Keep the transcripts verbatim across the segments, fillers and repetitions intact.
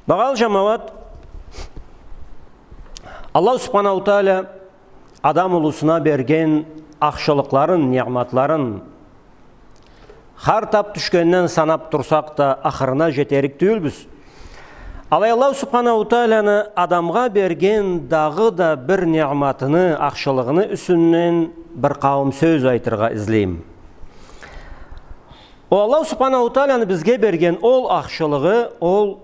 Багъалы джамауат, Аллаху Субханаху Тааля адам улусуна берген ахшылыкъларын, ниъматларын хар тап тюшгенден санап турсакъ да, ахырына джетерик тюйюлбюз. Алай Аллаху Субханаху Тааляны адамгъа берген дагъыда бир ниъматыны, ахшылыгъыны юсюнден бир къауум сёз айтыргъа излейме. Ол Аллаху Субханаху Тааляны бизге берген ол ахшылыгъы, ол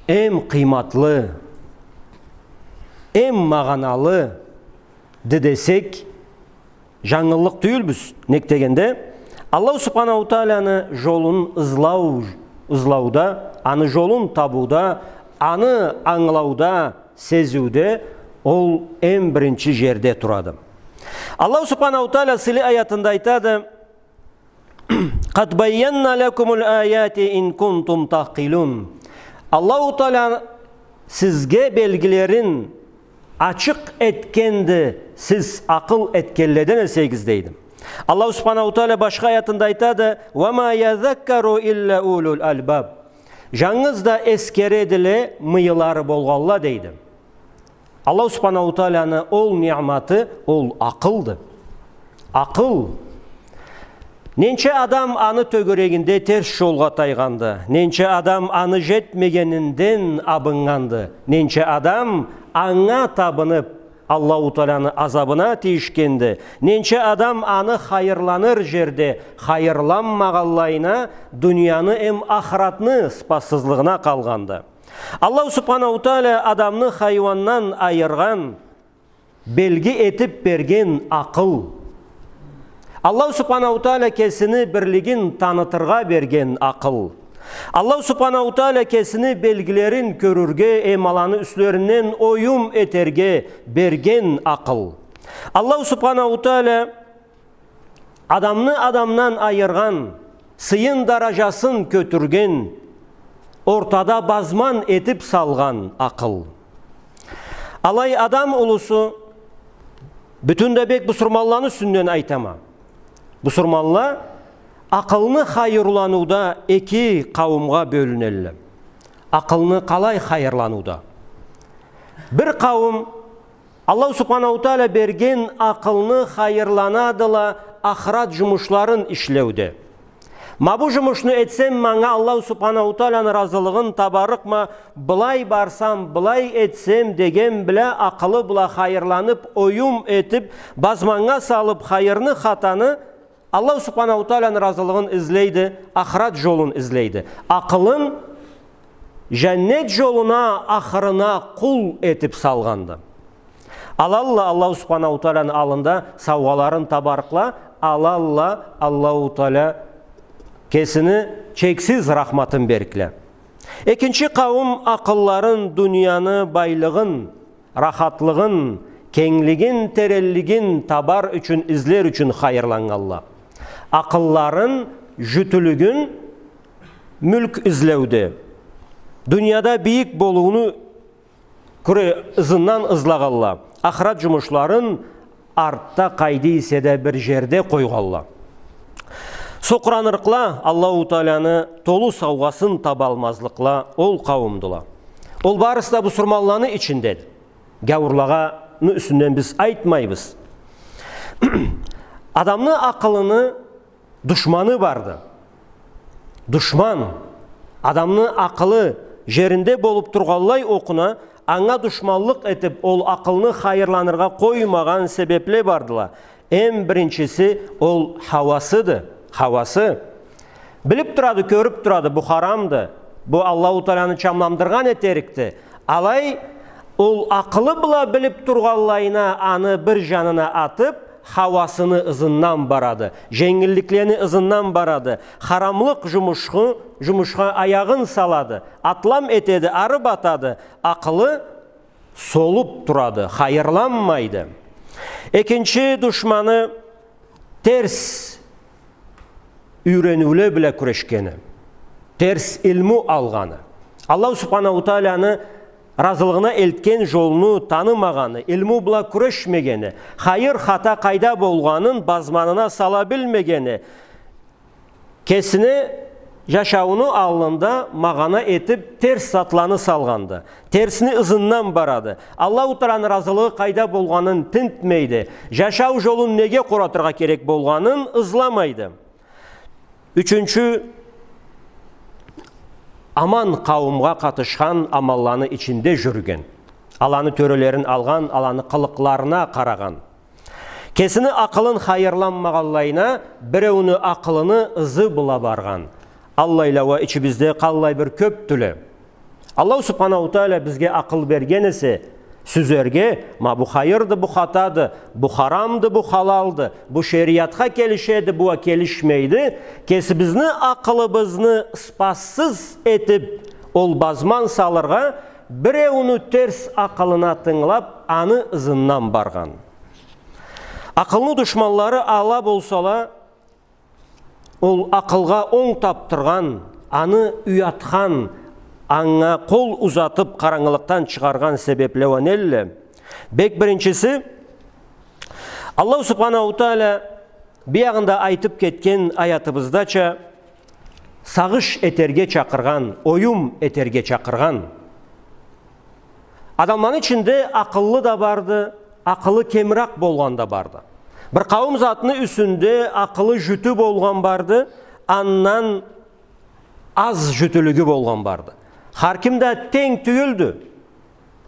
эм къыйматлы, эм магъаналыды десек, джангыллыкъ тюйюлбюз. Нек дегенде, Аллаху Субханаху Тааляны джолун ызлау, ызлауда, аны джолун табыуда, аны ангылауда, сезиуде ол эм биринчи джерде турады. Аллаху Субханаху Тааля сыйлы аятында айтады: «Къад байянна лакумул аяти ин кунтум тагъкъилун». Аллаху Тааля сизге белгилерин ачыкъ этгенди, сиз акъыл этгенледен эсегиз, дейди. Аллаху Субханаху Тааля башха аятында айтады: «Ва ма язаккару илля улул альбаб». Джангыз да эсгередиле мыйылары болгъанла, дейди. Аллаху Субханаху Тааляны ол ниъматы, ол акъылды. Акъыл. Ненча адам аны тёгерегинде терс джолгъа тайгъанды, ненча адам аны джетмегенинден абыннганды, ненча адам анга табынып, Аллаху Тааляны азабына тийишгенди, ненча адам аны хайырланыр джерде хайырланмагъанлайына, дунияны эм ахыратны сыпатсызлыгъына къалгъанды. Аллаху Субханаху Тааля адамны хайыуандан айыргъан белги этип берген акъыл. Аллаху Субханаху Тааля кесини бирлигин танытыргъа берген акъыл. Аллаху Субханаху Тааля кесини белгилерин кёрюрге эм аланы юслеринден оюм этерге берген акъыл. Аллаху Субханаху Тааля адамны адамдан айыргъан, сыйын, даражасын кётюрген, ортада базман этип салгъан акъыл. Алай адам улусу, бютюн да бек бусурманланы юсюнден айтама. Бусурманла акъылны хайырланыуда эки къауумгъа бёлюнелле. Акъылны къалай хайырланыуда? Бир къауум Аллаху Субханаху Тааля берген акъылны хайырланадыла ахырат джумушларын ишлеуде. Ма бу джумушну этсем, манга Аллаху Субханаху Тааляны разылыгъын табарыкъма, былай барсам, былай этсем, деген бла акъылы бла хайырланып, оюм этип, базманнга салып хайырны, хатаны, Аллаху Субханаху Тааляны разылыгъын излейди, ахырат джолун излейди. Акъылын джаннет джолуна, ахырына къул этип салгъанды. Алалла Аллаху Субханаху Тааляны аллында саугъаларын табарыкъла, алалла Аллаху Тааля кесини чексиз рахматын берикле. Экинчи къауум акъылларын дунияны байлыгъын, рахатлыгъын, кенглигин, теренлигин табар ючюн, излер ючюн хайырланнганла. Акъылларын, джютюлюгюн мюлк излеуде, дунияда бийик болууну кюре-, ызындан ызлагъанла. Ахырат джумушларын артда къайда эсе да бир джерде къойгъанла. Сокъуранырыкъла, Аллаху Тааляны толу саугъасын табалмазлыкъла ол къауумдула. Ол барысы да бусурманланы ичиндеди. Гяуурлагъаны юсюнден биз айтмайбыз. Адамны акъылыны душманы барды. Душман, адамны акъылы джеринде болуп тургъанлай окъуна, анга душманлыкъ этип, ол акъылны хайырланыргъа къоймагъан себепле бардыла. Эм биринчиси ол хауасыды, хауасы. Билип турады, кёрюп турады, бу харамды, бу Аллаху Тааляны чамландыргъан этерикди. Алай ол акъылы бла билип тургъанлайына аны бир джанына атып, хауасыны ызындан барады, дженгилликлени ызындан барады, харамлыкъ джумушху-, джумушха аягъын салады, атлам этеди, ары батады, акъылы солуп турады, хайырланмайды. Экинчи душманы терс юйрениуле бла кюрешгени, терс илму алгъаны, Аллаху Субханаху Тааляны разылыгъына элтген джолну танымагъаны, илму бла кюрешмегени, хайыр, хата къайда болгъанын базманына сала билмегени, кесине жашауну аллында магъана этип терс затланы салгъанды. Терсни ызындан барады. Аллаху Тааланы разылыгъы къайда болгъанын тинтмейди. Жашау жолун неге къоратыргъа керек болгъанын ызламайды. Ючюнчю, аман къауумгъа къатышхан амалланы ичинде жюрюген. Аланы тёрелерин алгъан, аланы къылыкъларына къарагъан. Кесини акъылын хайырланмагъанлайына, биреуню акъылыны ызы бла баргъан. Аллайла уа ичибизде къаллай бир кёпдюле. Аллаху Субханаху Тааля бизге акъыл берген эсе, сюзерге, ма бу хайырды, бу хатады, бу харамды, бу халалды, бу шериатха келишеди, бу уа келишмейди. Кесибизни акъылыбызны ыспассыз этип, ол базман салыргъа, биреуню терс акъылына тынгылап, аны ызындан баргъан. Акъылны душманлары ала болсала, ол акъылгъа онг тапдыргъан, аны уятхан, анга къол узатып, къарангылыкъдан чыгъаргъан себепле уа нелле? Бек биринчиси, Аллаху Субханаху Тааля биягъында айтып кетген аятыбыздача, сагъыш этерге чакъыргъан, оюм этерге чакъыргъан. Адамланы ичинде акъыллы да барды, акъылы кемиракъ болгъан да барды. Бир къауум затны юсюнде акъылы жютю болгъан барды, андан аз жютюлюгю болгъан барды. Хар ким да тенг тюйюлдю.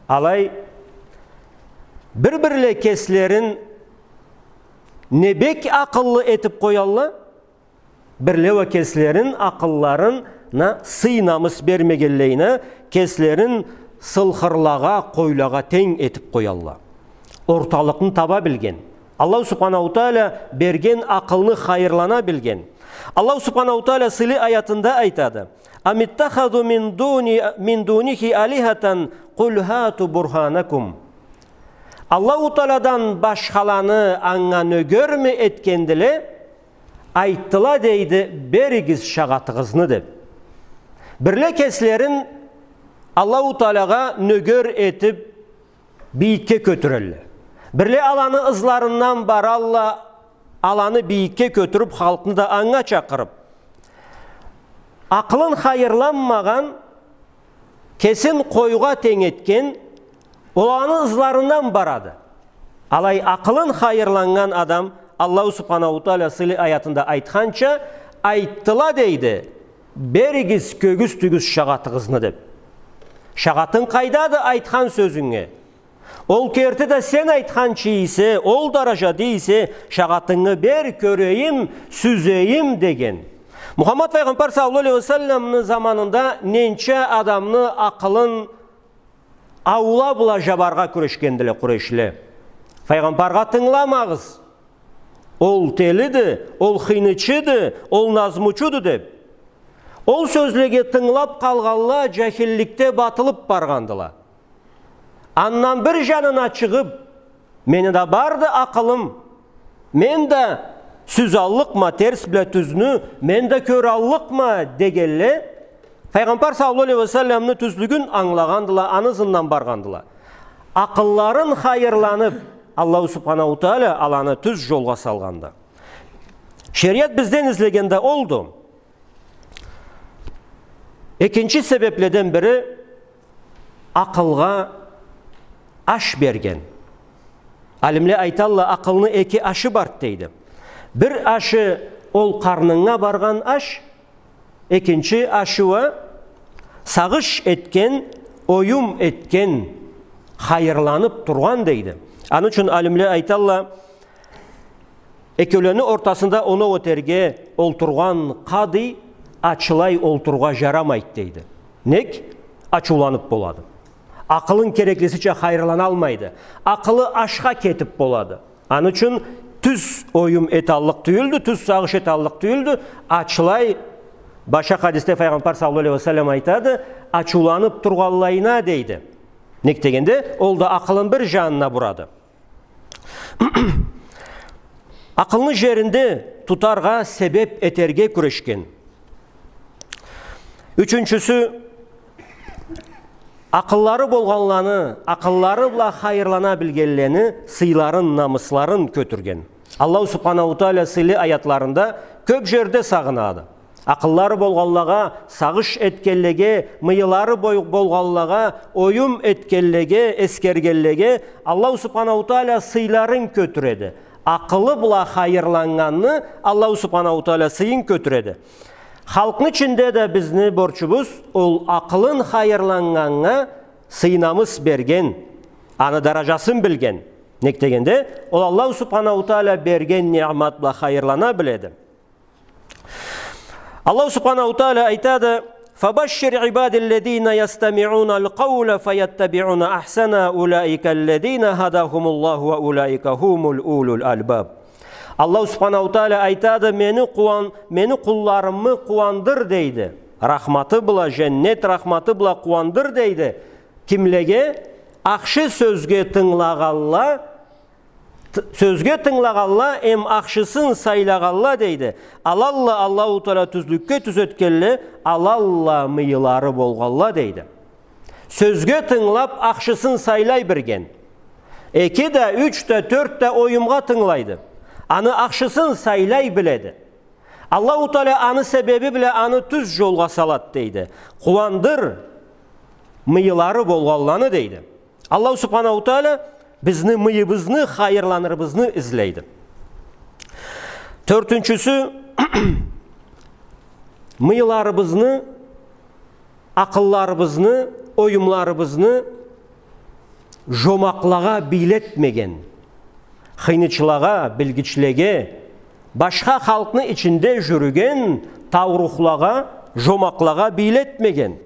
Алай, бир-бирле кеслерин не бек акъыллы этип къоялла, бирле уа кеслерин акъылларына сый-намыс бермегенлейине, кеслерин сылхырлагъа, къойлагъа тенг этип къоялла. Орталыкъны таба билген. Аллаху Субханаху Тааля берген акъылны хайырлана билген. Аллаху Субханаху Тааля сыйлы аятында айтады: «Амиттахазу мин дуни-, мин дунихи алихатан, къул хату бурханакум». Аллаху Таалядан башхаланы анга нёгерми этгендиле? Айтдыла, дейди, беригиз шагъатыгъызны, деп. Бирле кеслерин Аллаху Таалагъа нёгер этип, бийикге кётюрелле. Бирле аланы ызларындан баралла, аланы бийикге кётюрюп, халкъны да анга чакъырып. Акъылын хайырланмагъан, кесин къойгъа тенг этген, оланы ызларындан барады. Алай акъылын хайырланнган адам, Аллаху Субханаху Тааля сыйлы аятында айтханча, айтдыла, дейди, беригиз кёгюз тюгюз шагъатыгъызны, деп. Шагъатынг къайдады айтхан сёзюнге? Ол керти да сен айтханча эсе, ол даражада эсе, шагъатынгы бер, кёрейим, сюзейим, деген. Мухаммад файгъамбар саллаллаху алейхи ва салламны заманында ненча адамны акъылын аула бла жабаргъа кюрешгендиле къурейшле. Файгъамбаргъа тынгыламагъыз. Ол телиди, ол хыйнычыды, ол назмучуду, деп. Ол сёзлеге тынгылап къалгъанла жахилликде батылып баргъандыла. Андан бир жанына чыгъып, мени да барды акъылым, мен да сюзаллыкъма терс бла тюзню, мен да кёраллыкъма дегенле, Файгъамбар саллаллаху алейхи ва салламны тюзлюгюн англагъандыла, аны ызындан баргъандыла. Акъылларын хайырланып, Аллаху Субханаху Тааля аланы тюз жолгъа салгъанды. Шериат бизден излеген да олду. Экинчи себепледен бири, акъылгъа аш берген. Алимле айталла, акъылны эки ашы бар, дейди. Бир ашы ол къарнынга баргъан аш, экинчи ашы уа сагъыш этген, оюм этген, хайырланып тургъан, дейди. Аны ючюн алимле айталла, экеулени ортасында оноу этерге олтургъан къады ачылай олтурургъа жарамайды, дейди. Нек? Ачыуланып болады. Акъылын кереклисича хайырланалмайды. Акъылы ашха кетип болады. Аны ючюн тюз оюм эталлыкъ тюйюлдю, тюз сагъыш эталлыкъ тюйюлдю. Ачылай, башха хадисде Файгъамбар саллаллаху алейхи ва саллам айтады, ачыуланып тургъанлайына, дейди. Нек дегенде, ол да акъылын бир жанына бурады. Акъылны жеринде тутаргъа себеп этерге кюрешген. Ючюнчюсю, акъыллары болгъанланы, акъыллары бла хайырлана билгенлени сыйларын, намысларын кётюрген. Аллаху Субханаху Тааля сыйлы аятларында кёп жерде сагъынады. Акъыллары болгъанлагъа, сагъыш этгенлеге, мыйылары бой-, болгъанлагъа, оюм этгенлеге, эсгергенлеге Аллаху Субханаху Тааля сыйларын кётюреди. Акъылы бла хайырланнганны Аллаху Субханаху Тааля сыйын кётюреди. Халкъны ичинде да бизни борчубуз, ол акъылын хайырланнганнга сый-намыс берген, аны даражасын билген. Нек дегенде, ол Аллаху Субханаху Тааля берген ниъмат бла хайырлана биледи. Аллаху Субханаху Тааля айтады: «فبشر عبادي الذين يستمعون القول فيتبعون أحسنه أولئك الذين هداهم الله وأولئك هم أولو الألباب». Аллаху Субханаху Тааля айтады: «Мени къууан-, мени къулларымы къууандыр», — дейди. Рахматы бла, женнет рахматы бла къууандыр, — дейди. Кимлеге? Ахшы сёзге тынгылагъанла, т-, сёзге тынгылагъанла эм ахшысын сайлагъанла, дейди. Алалла Аллаху Тааля тюзлюкге тюзетгенле, алалла мыйылары болгъанла, дейди. Сёзге тынгылап, ахшысын сайлай билген. Эки да, юч да, тёрт да оюмгъа тынгылайды. Аны ахшысын сайлай биледи. Аллаху Тааля аны себеби бла аны тюз жолгъа салат, дейди. Къууандыр мыйылары болгъанланы, дейди. Аллаху Субханаху Тааля бизни мыйыбызны, хайырланырыбызны излейди. Тёртюнчюсю, мыйыларыбызны, акъылларыбызны, оюмларыбызны жомакълагъа бийлетмеген, хыйнычылагъа, билгичлеге, башха халкъны ичинде жюрюген таурухлагъа, жомакълагъа бийлетмеген.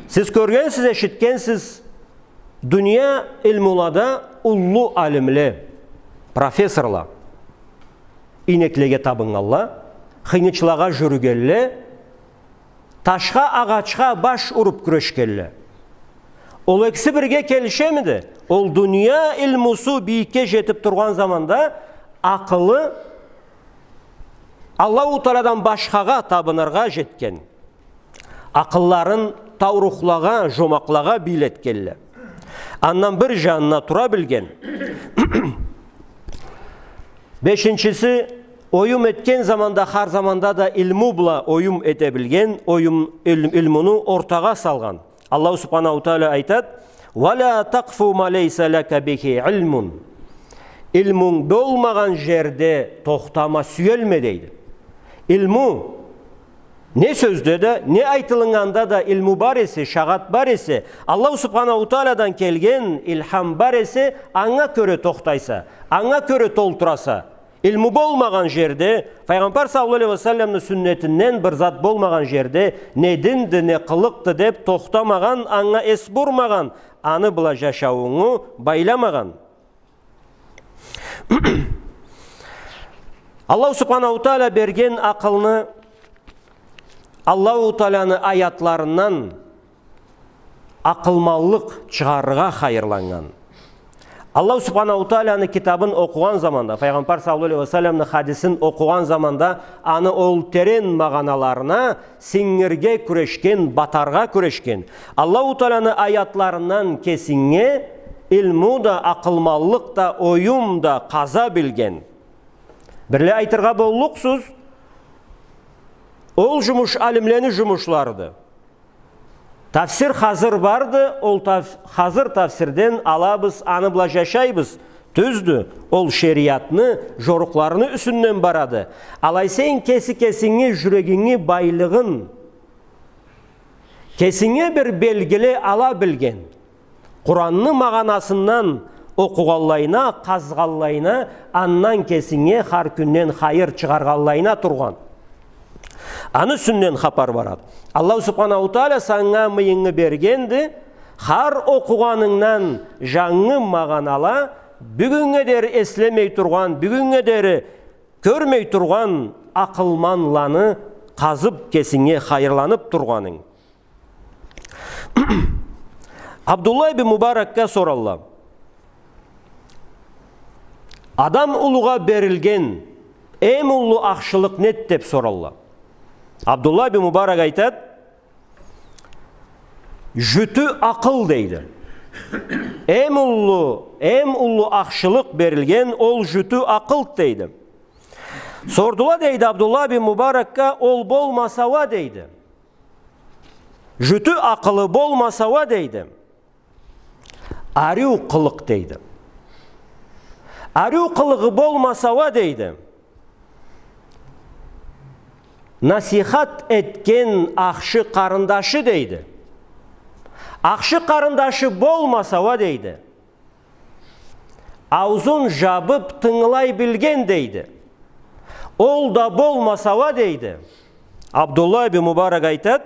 Сиз кёргенсиз, эшитгенсиз, дуния илмулада уллу алимле, профессорла, ийнеклеге табыннганла, хыйнычылагъа жюрюгенле, ташха, агъачха баш уруп кюрешгенле. Ол экиси бирге келишемиди? Ол дуния илмусу бийикге жетип тургъан заманда акъылы Аллаху Таалядан башхагъа табыныргъа жетген. Акъылларын таурухлагъа, жомакълагъа бийлетгенле. Андан бир жанына тура билген. Бешинчиси, оюм этген заманда, хар заманда да илму бла оюм эте билген, оюм, ил-, илмуну ортагъа салгъан. Аллаху Субханаху Тааля айтат: «ولا تقف ما ليس لك به علم». Илмунг болмагъан жерде тохтама, сюелме, дейди. Илму, не сёзде да, не айтылыннганда да илму бар эсе, шагъат бар эсе, Аллаху Субханаху Таалядан келген илхам бар эсе, анга кёре тохтайса, анга кёре толтураса. Илму болмагъан жерде, Файгъамбар саллаллаху алейхи ва салламны сюннетинден бир зат болмагъан жерде, не динди, не къылыкъды деп тохтамагъан, анга эс бурмагъан, аны бла жашауунгу байламагъан. Аллаху Субханаху Тааля берген акъылны Аллаху Тааляны аятларындан акъылманлыкъ чыгъарыргъа хайырланнган. Аллаху Субханаху Тааляны китабын окъугъан заманда, Файгъамбар саллаллаху алейхи ва салламны хадисин окъугъан заманда, аны ол терен магъаналарына сингирге кюрешген, батаргъа кюрешген. Аллаху Тааляны аятларындан кесинге илму да, акъылманлыкъ да, оюм да къаза билген. Бирле айтыргъа боллукъсуз, ол жумуш алимлени жумушларыды. Тафсир хазыр барды, ол таф-, хазыр тафсирден алабыз, аны бла жашайбыз. Тюздю, ол шериатны жорукъларыны юсюнден барады. Алайса, кеси кесинги, жюрегинги байлыгъын, кесинге бир белгили ала билген, Къуранны магъанасындан окъугъанлайына, къазгъанлайына, андан кесинге хар кюнден хайыр чыгъаргъанлайына тургъан. Аны юсюнден хапар барады. Аллаху Субханаху Тааля санга мыйынгы бергенди, хар окъугъанынгдан жангы магъанала, бюгюннге дери эслемей тургъан, бюгюннге дери кёрмей тургъан акъылманланы къазып, кесинге хайырланып тургъанынг. Абдуллах ибн Мубаракга соралла: «Адам улугъа берилген эм уллу ахшылыкъ нед?» — деп соралла. Абдуллах ибн Мубарак айтат: «Жютю акъыл», — дейди. «Эм уллу, эм уллу ахшылыкъ берилген ол жютю акъылд», — дейди. Сордула, дейди, Абдуллах бин Мубаракга, ол болмаса уа, дейди. Жютю акъылы болмаса уа, дейди. Ариу къылыкъ, дейди. Ариу къылыгъы болмаса уа, дейди. Насихат этген ахшы къарындашы, дейди. Ахшы къарындашы болмаса уа, дейди. Аузун жабып тынгылай билген, дейди. Ол да болмаса уа, дейди. Абдуллах ибн Мубарак айтат,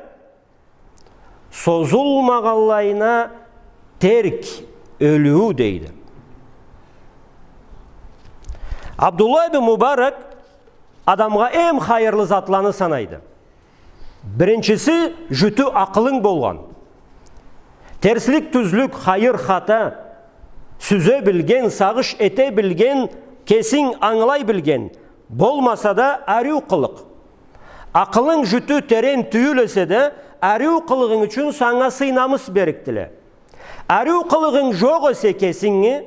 созулмагъанлайына терк ёлюу, дейди. Абдуллах ибн Мубарак адамгъа эм хайырлы затланы санайды. Биринчиси, жютю акъылынг болгъан. Терслик, тюзлюк, хайыр, хата сюзе билген, сагъыш эте билген, кесинг ангылай билген, болмаса да ариу къылыкъ. Акъылынг жютю терен тюйюл эсе да, ариу къылыгъынг ючюн санга сый-намыс берикдиле. Ариу къылыгъынг жокъ эсе кесинги,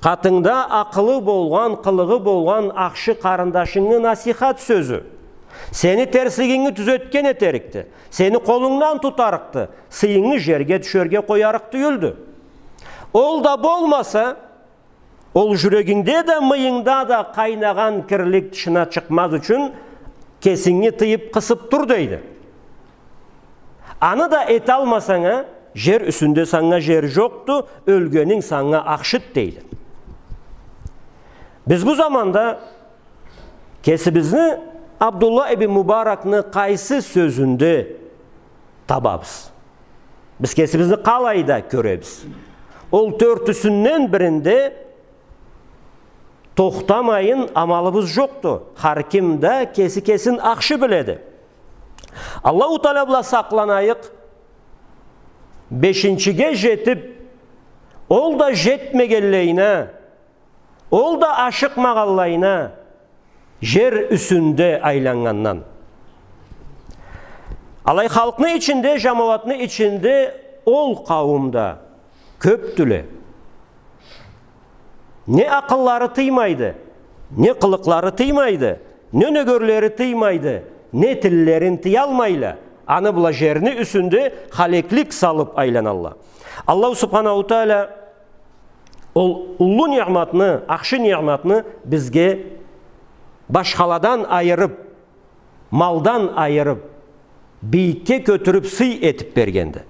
къатынгда акъылы болгъан, къылыгъы болгъан ахшы къарындашынгы насихат сёзю сени терслигинги тюзетген этерикди, сени къолунгдан тутарыкъды, сыйынгы жерге тюшерге къоярыкъ тюйюлдю. Ол да болмаса, ол жюрегингде да, мыйынгда да къайнагъан кирлик тышына чыкъмаз ючюн кесинги тыйып, къысып тур, дейди. Аны да эталмасанг а, жер юсюнде санга жер жокъду, ёлгенинг санга ахшыды, дейди. Биз бу заманда кесибизни Абдуллах ибн Мубаракны къайсы сёзюнде табабыз? Биз кесибизни къалайда кёребиз? Ол тёртюсюнден биринде тохтамайын амалыбыз жокъду. Хар ким да кеси кесин ахшы биледи. Аллаху Таала бла сакъланайыкъ, бешинчиге жетип, ол да жетмегенлейине, ол да ашыкъмагъанлайына, жер юсюнде айланнгандан. Алай халкъны ичинде, жамауатны ичинде ол къауум да кёпдюле. Не акъыллары тыймайды, не къылыкълары тыймайды, не нёгерлери тыймайды, не тиллерин тыялмайла. Аны бла жерни юсюнде халеклик салып айланалла. Аллаху Субханаху Таала ол уллу ниъматны, ахшы ниъматны бизге башхаладан айырып, малдан айырып, бийикге кётюрюп, сый этип бергенди.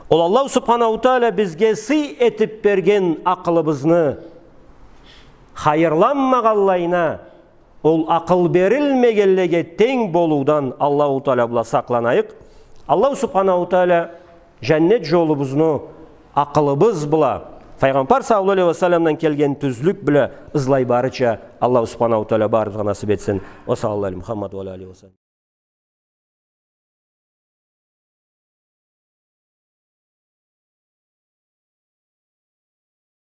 Ол Аллаху Субханаху Таала бизге сый этип берген акъылыбызны хайырланмагъанлайына, ол акъыл берилмегенлеге тенг болуудан Аллаху Таала бла сакъланайыкъ. Аллаху Субханаху Таала жаннет жолубузну акъылыбыз бла, Файгъамбар саллаллаху алейхи ва салламдан келген тюзлюк бла ызлай барырча Аллаху Субханаху Таала барыбызгъа насып этсин. Ва саллаллаху аля Мухаммад ва аля алихи ва саллам.